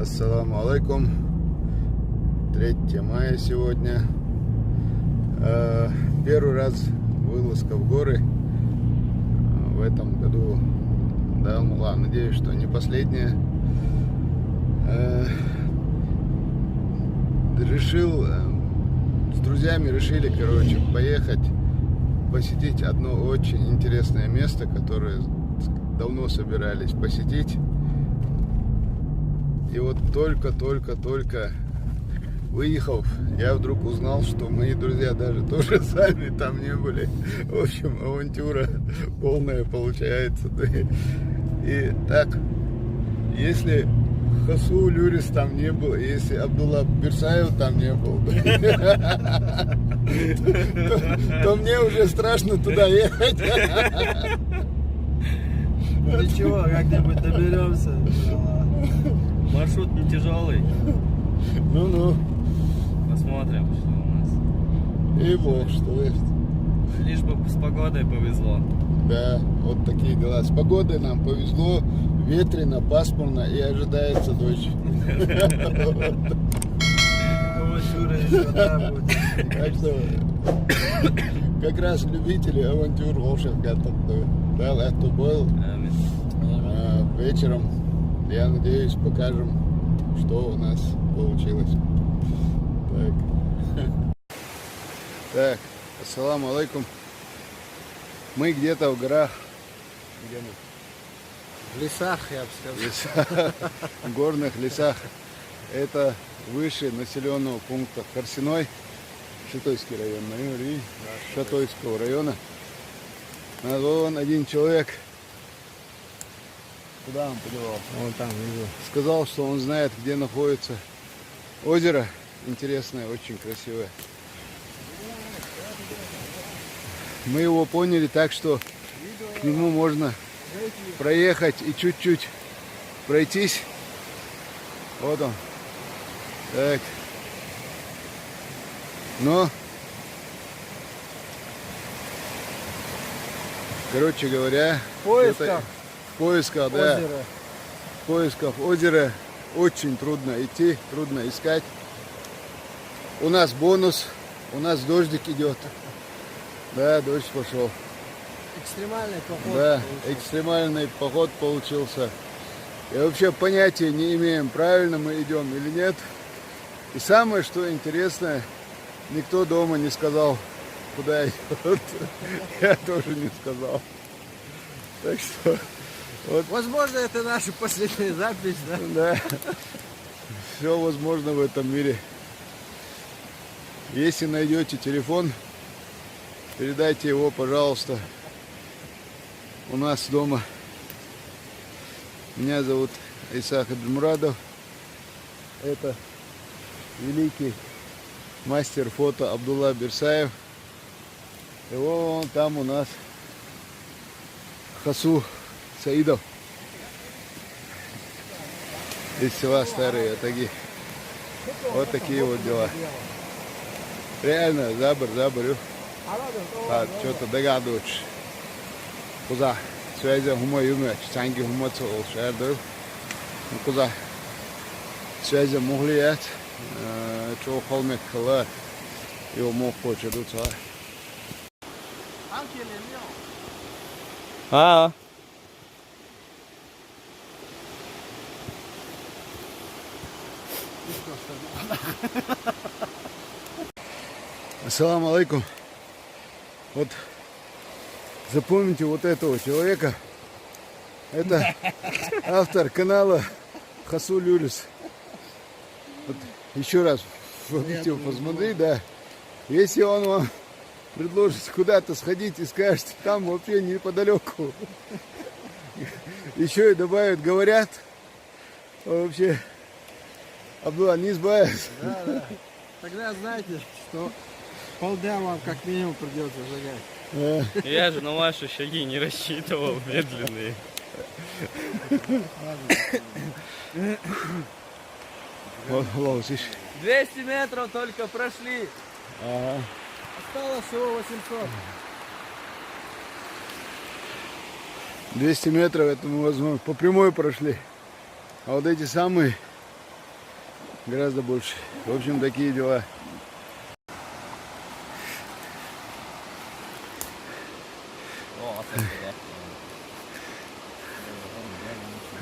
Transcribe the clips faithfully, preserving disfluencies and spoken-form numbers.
Ассаламу алейкум. Третье мая сегодня. Э, Первый раз вылазка в горы. Э, В этом году, да, ну ладно, надеюсь, что не последняя. Э, Решил, э, с друзьями решили, короче, поехать посетить одно очень интересное место, которое давно собирались посетить. И вот только-только-только выехав, я вдруг узнал, что мои друзья даже тоже сами там не были. В общем, авантюра полная получается. И так, если Хасу Люрис там не был, если Абдулла Бирсаев там не был, то, то мне уже страшно туда ехать. Ничего, как-нибудь доберемся. Маршрут не тяжелый. Ну-ну. Посмотрим, что у нас. И бог, что есть. Лишь бы с погодой повезло. Да, вот такие дела. С погодой нам повезло, ветрено, пасмурно и ожидается дождь. Авантюра еще та будет. Так что как раз любители авантюр волшеб готов. Да, это был. Амин. А, вечером, я надеюсь, покажем, что у нас получилось. Так. Так, ассаламу алейкум. Мы где-то в горах. Где мы? В лесах, я бы сказал. Лесах, в горных лесах. Это выше населенного пункта Харсиной, Шатойский район, наверное, и Шатойского района. А вон один человек. Куда он подевался? Вон там, внизу. Сказал, что он знает, где находится озеро. Интересное, очень красивое. Мы его поняли так, что к нему можно проехать и чуть-чуть пройтись. Вот он. Так. Но, короче говоря, В поисках это- в поисках, да. Озеро. В поисках озера очень трудно идти, трудно искать. У нас бонус, у нас дождик идет. Да, дождь пошел. Экстремальный поход. Да, получился. Экстремальный поход получился. И вообще понятия не имеем, правильно мы идем или нет. И самое, что интересное, никто дома не сказал, куда идет. Я тоже не сказал. Так что, вот, Возможно, это наша последняя запись, да? да. Все возможно в этом мире. Если найдете телефон, передайте его, пожалуйста. У нас дома. Меня зовут Иса Хаджимурадов. Это великий мастер фото Абдулла Бирсаев. И вон там у нас Хасу Саидов. Из села Старые Атаги. Вот такие вот дела. Реально, забор, забор. А, что-то догадываешь. Куда? Связи хума юмя, чанги хума цо шардыр. Куда? Связи мухлият. Чо холмек кала. Его мог хочет дуца. А. Ассаламу алейкум. Вот запомните вот этого человека. Это автор канала Хасу Люлюс. Вот еще раз сходите, посмотри, да. Если он вам предложит куда-то сходить и скажет, там вообще неподалеку. Еще и добавят, говорят. А вообще, Абдулла, не избавился. Да, да. Тогда знаете, что полдня вам как минимум придется сжигать. Э, Я же на ваши шаги не рассчитывал, медленные. вот, вот, видишь. двести метров только прошли. Ага. Осталось всего восемьсот. двести метров, это мы, возможно, по прямой прошли. А вот эти самые Гораздо больше. В общем, такие дела.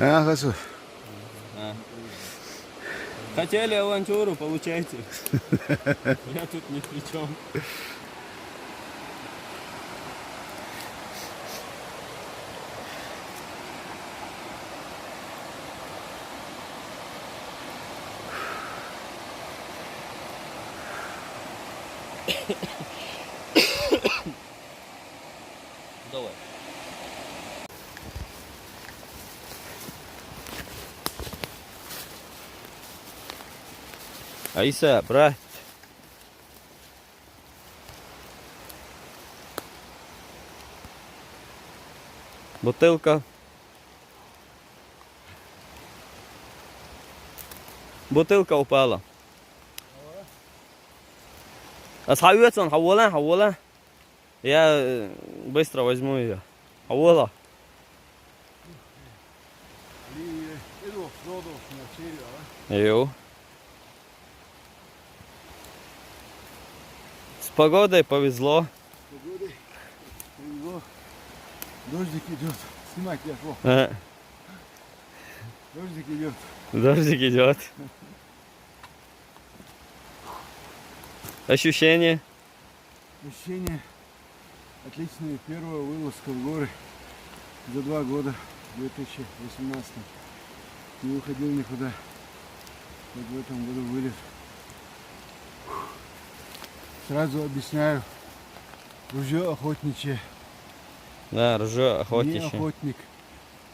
А, хорошо. Хотели авантюру, получайте. Я тут ни при чем. Давай. Айса, брат. Бутылка. Бутылка упала. Асхьауьяцун, хьавола, хьавола. Я э, быстро возьму ее. Хьавола. Йоу. С погодой повезло. Погодой повезло. Дождик идет. Снимать я шел. Э, Дождик идет. Дождик идет. Ощущение? Ощущение отличное. Первая вылазка в горы за два года, в две тысячи восемнадцатом. Не выходил никуда. Вот в этом году вылез. Сразу объясняю. Ружье охотничье. Да, ружье Не охотничье. Охотник.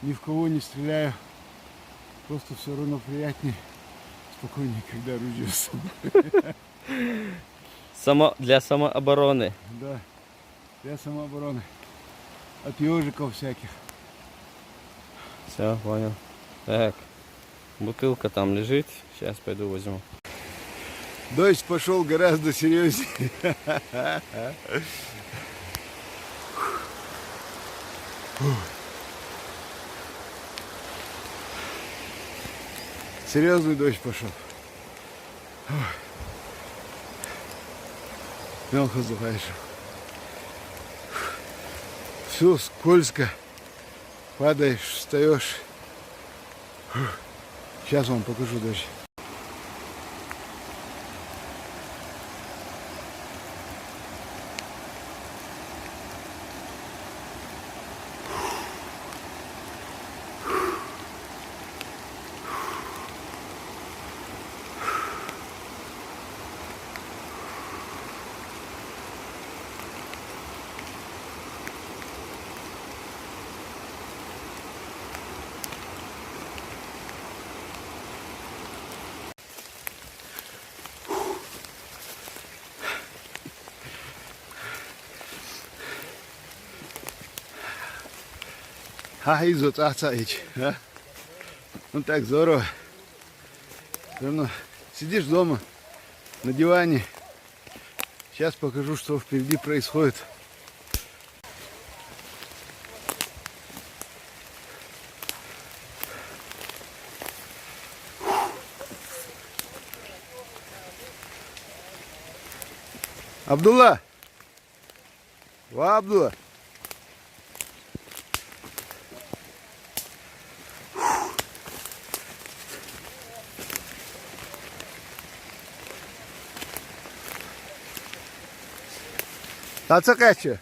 Ни в кого не стреляю. Просто все равно приятнее, спокойнее, когда ружье с собой. Само, для самообороны. Да. Для самообороны. От ежиков всяких. Все, понял. Так, бутылка там лежит. Сейчас пойду возьму. Дождь пошел гораздо серьезнее. Серьезный дождь пошел. Мелко вздыхаешь. Все скользко. Падаешь, встаешь. Сейчас вам покажу дождь. Хьа хьийзо цӀахь ца Ӏийча, а? Ну так здорово. Всё равно сидишь дома на диване. Сейчас покажу, что впереди происходит. Абдулла! Ва, Абдулла! Таца кача.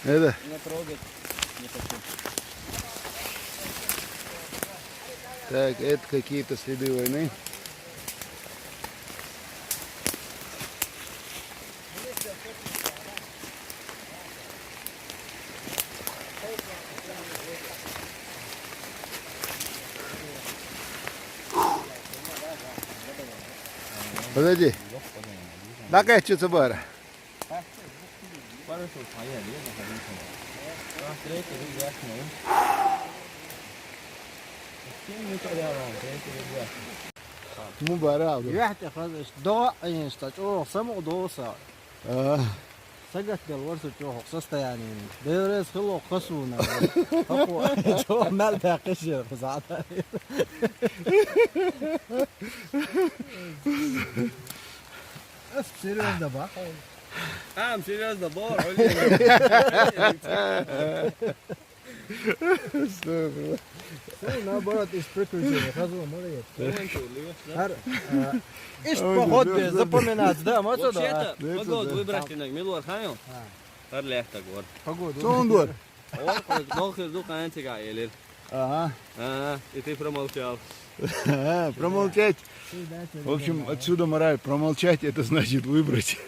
Это. Не трогать не хочу. Так, это какие-то следы войны. Подожди. Дай-ка я что-то бара. Мубарак. Юхьтӏа хаза иш до айнста чӏо саму доса. А. Сагатдала вар со чӀоагӀа хӀокху состоянина. Беррис хилла хаза суна. ХӀокхо чӀоагӀа мел баьккхи шера хаза. Ас серьёзно бахьа. Ам серьёзно бор. Что? Всё, наоборот, из приключений. Хазо, молодец. Хар, а, ишт Ой, походу, да, да, да. Запоминать, да, ма цо да. Вообще-то, погоду выбрать наг мила вар хьайо. А. Хар лехта гор. Погоду. Что он гор? О, ой, нохер ду кан тига елир. Ага. Ага, и ты промолчал. Ага, промолчать. В общем, отсюда мораль. Промолчать, это значит выбрать.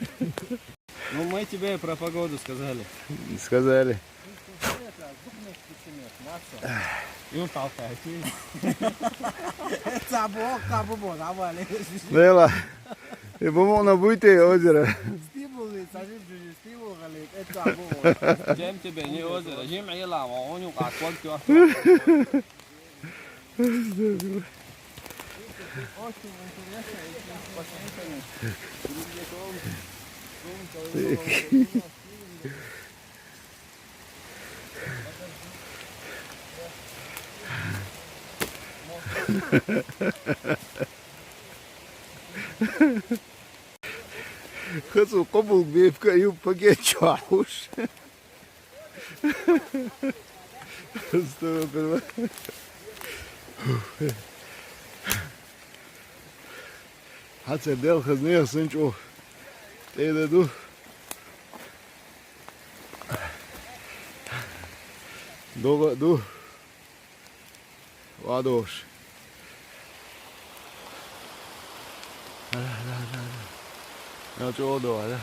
Ну, мы тебе про погоду сказали. Сказали. Юрталка. Цабо, кабо, давай. Лела. И бумона буйте озеро. Стибулы, сажи, джуджи, стибул, гали, это цабо. Чем тебе не озеро? Жим ела, он у как вот. Хаза къобал бепка ю пакет чохуш. Астагфирулла. Хьан ца делхаза нехан санчӀо тӀе ду. ДогӀа а ду. Вадош. Да, да, да, да. Я чего давай, да?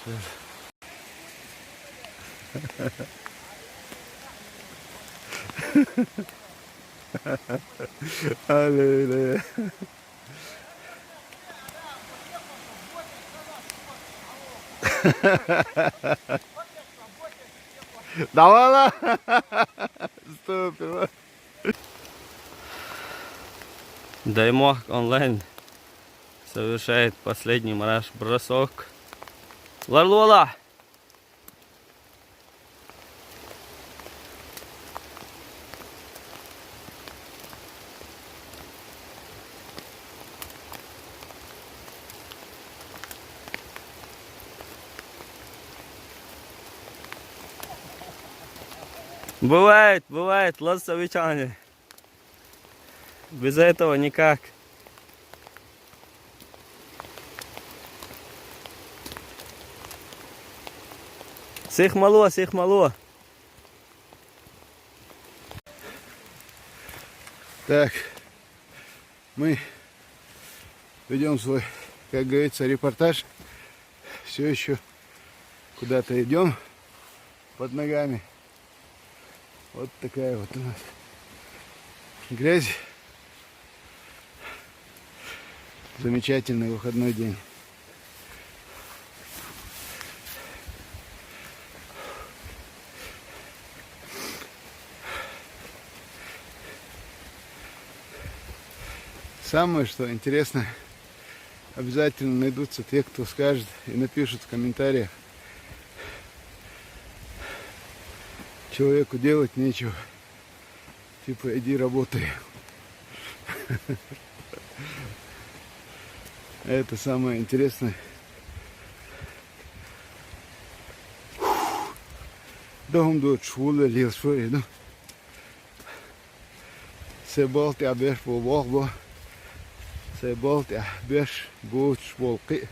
Сейчас. Аллилуйя. Давай, ла. Стой, пиво. Даймох онлайн совершает последний мараш бросок. Ларлула! Бывает, бывает, лаза вичане. Без этого никак. Сих мало, сих мало. Так, мы ведём свой, как говорится, репортаж. Все еще куда-то идем под ногами. Вот такая вот у нас грязь. Замечательный выходной день. Самое, что интересное, обязательно найдутся те, кто скажет и напишут в комментариях: «Человеку делать нечего. Типа, иди работай». Это самое интересное. Дохум дочь вула лил швы, ну. Се болт я беш бу бох бу. Се болт я беш бу чш бол кхи.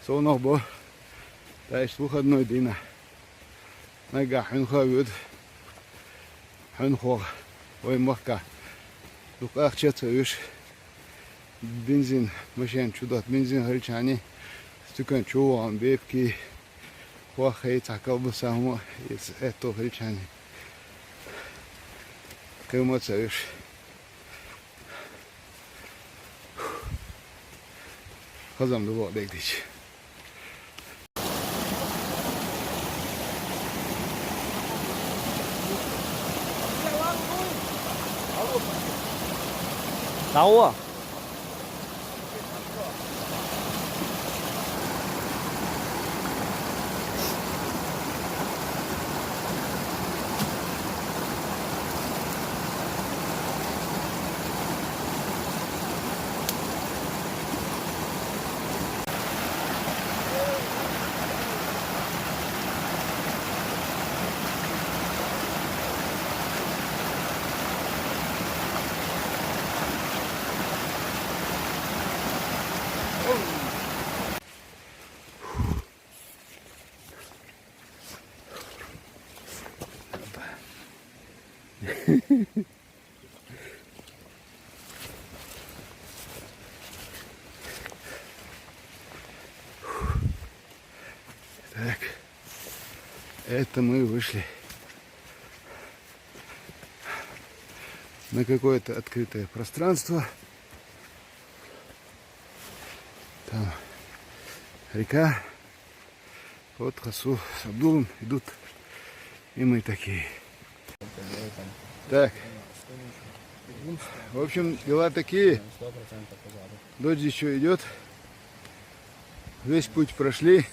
Со нах бу. Та иш выходной дина. Нагахь хьуьнха вуьду. Хьуьнхох вай махка. Дукха ахча ца вуьш. Бензин, машен чу дот бензин хилчани, стуькан чу вогӀун бепки, хох хей цхьа колбаса хӀума, иза аьтто хилчани. Кхима ца вуьш. Хазам ду боху дегдича. Давай. Так, это мы вышли на какое-то открытое пространство. Там река. Вот Хасу с Абдулом идут. И мы такие. Так. В общем, дела такие. Дождь еще идет. Весь путь прошли.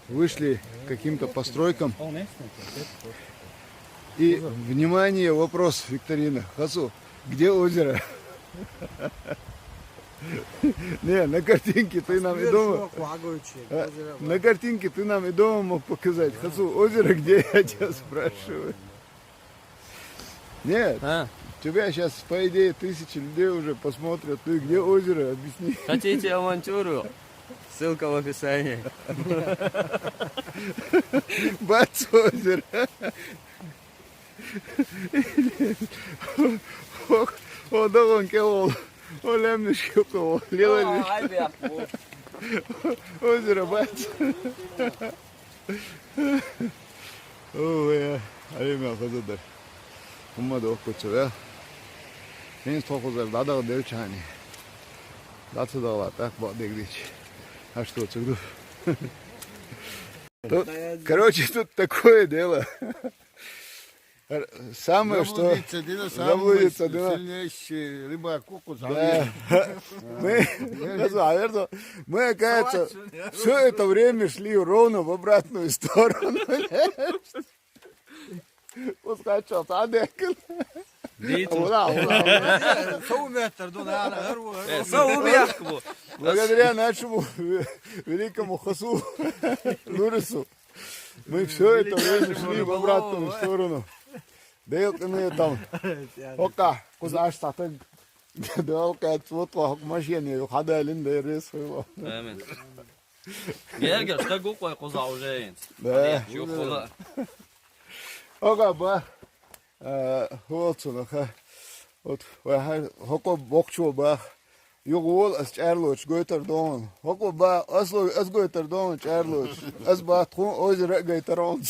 Вышли к каким-то постройкам. И, внимание, вопрос, викторина. Хасу, где озеро? Не, на картинке ты нам и дома... А, на картинке ты нам и дома мог показать. Хасу, озеро где, я тебя спрашиваю? Нет. А? Тебя сейчас, по идее, тысячи людей уже посмотрят. Ты где озеро? Объясни. Хотите авантюру? Ссылка в описании. Бац, озеро. О, о, да вон, кел ол. О, лемешки, о, лела. Ай, бля, вот. Озеро, бац. Ой, я, а имя хоза дар. Умма да оккучу, я. Ин сто хозар, да, да, дел чани. Да, цу да, ла, так, ба, дегдич. А что, цугду? Тут, короче, тут такое дело. Самое, что... Заблудиться, Дина, самый заблудиться, Дина. Сильнейший рыбак, укус. Да. Мы, мы, оказывается, все это время шли ровно в обратную сторону. Пускай что, садекл. Ура, ура, ура. Сау метр, ду, наверное, гэр, гэр. Э, сау метр бу. Благодаря нашему великому Хасу Лурису, мы все это время шли в обратную сторону. Да ёлканы там. Ока, кузаш сатыг. Да ёлка, вот ла, машина, хада элин да рес хуйло. Амин. Герге, что гуквай куза уже инц? Да. Чё куза? Ока ба. Э, вот сюда, ха. Вот, ва, ха, хоко бокчу ба. Югул ас чарлоч гойтер дон. Хоко ба, асло ас гойтер дон чарлоч. Ас ба тхун озеро гойтер он.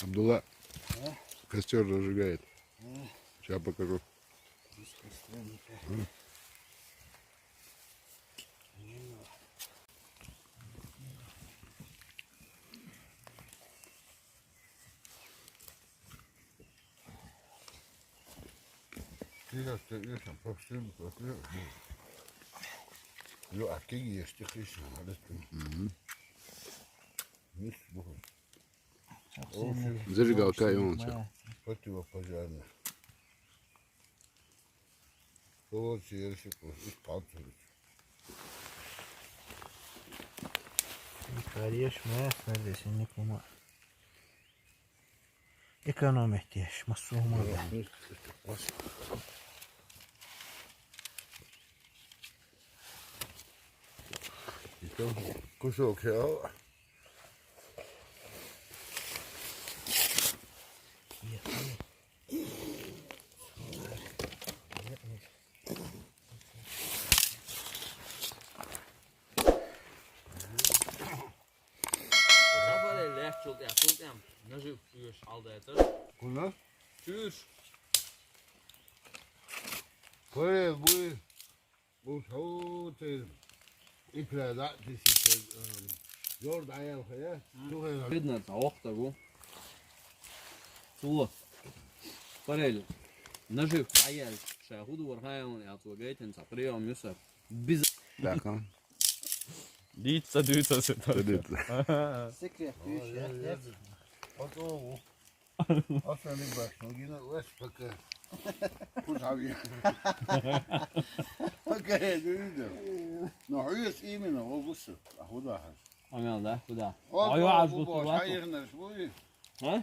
Абдулла костер разжигает. Сейчас покажу. Кигас те ешам, похсим, похсим. Ё, а киги ешти хишам, а дас ты. Мгм. Мис буху. Зажигалка и он всё. Противопожарная. Солод, серсик, и палцы. Кореш, мы смотри, синий кума. Экономить ешь, массу мада. Кусок, я. Сабаре лехчул, я, султям. Нажив пюш алда это. Куна? Пюш. Коре, буй. Бу шоу тез икра да тиси тез, э, жор даял хая. Мгм. Тухай. Видно, та охта гу. Суло. Парел. Нажив даял. Ша худу вархайл, я ту гайтен, са приём, юса. Без... Так, а? Дица, дуца, сета. Дуца. Секрет, пиш, я, я. Потом. Аса не баш, ну, гина, вес пока. Кузави. Пока я не видел. Ну, хуйс именно, о, гусу. А куда хаш? Амел, да? Куда? О, ай, о, аж бу, бу, бу, бу, аж хайырнаш, бу. А?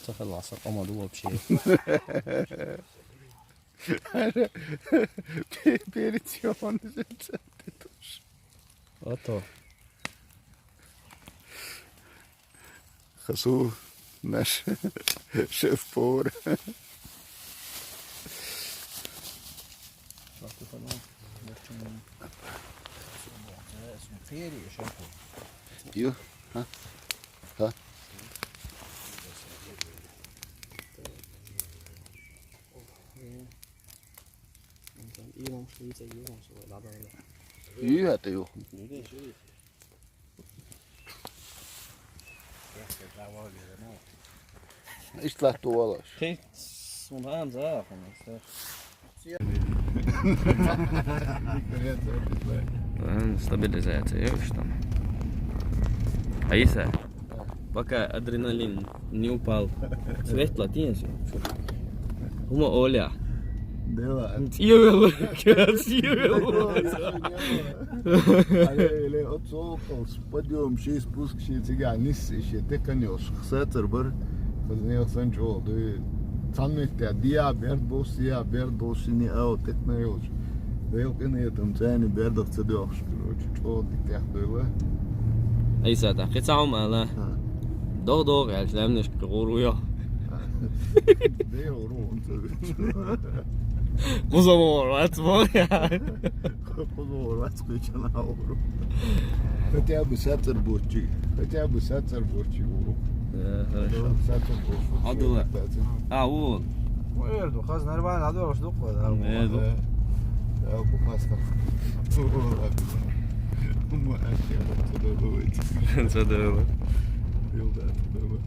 Ца хала са къамаду вообще. Перед съёмкой. А то. Хасу наш шеф-повар. Ю, ха? Ха? Ю, это ю. Иштта латта валаш. Хи, сунан за, хана, са. М, стабилизация, ё, что там? Аиса, пока адреналин не упал. Цвет латинский. Хума Оля. Дела. Цивел. Цивел. Алло, алло, от сокол, подъём, ши спуск, ши цига, нис, ши теканёш, хсатер бар, хазнех санчо, ды, цанмет тя, диа, берд бос, диа, берд бос, ши не, ау, текнаёш. Дел кыны там цани бердах цедёш, короче, чо дитях дойла. Ай, са, та, хи цаум ала. Ха. Дог, дог, я, шлемнеш, куру, ё. Ха. Дел, ру, он цедёш. Кузово, вац, во, я. Кузово, вац, кычана, ру. Хотя бы сатер бочи. Хотя бы сатер бочи, ру. Э, хорошо. Сатер бочи. Адыла. А, вот. Ну, эрду, хаз нормально, адыла, что такое, да? Э, да. Э, э, бухаска. Ма, а чё, это было? Це дивило. Билда, это было.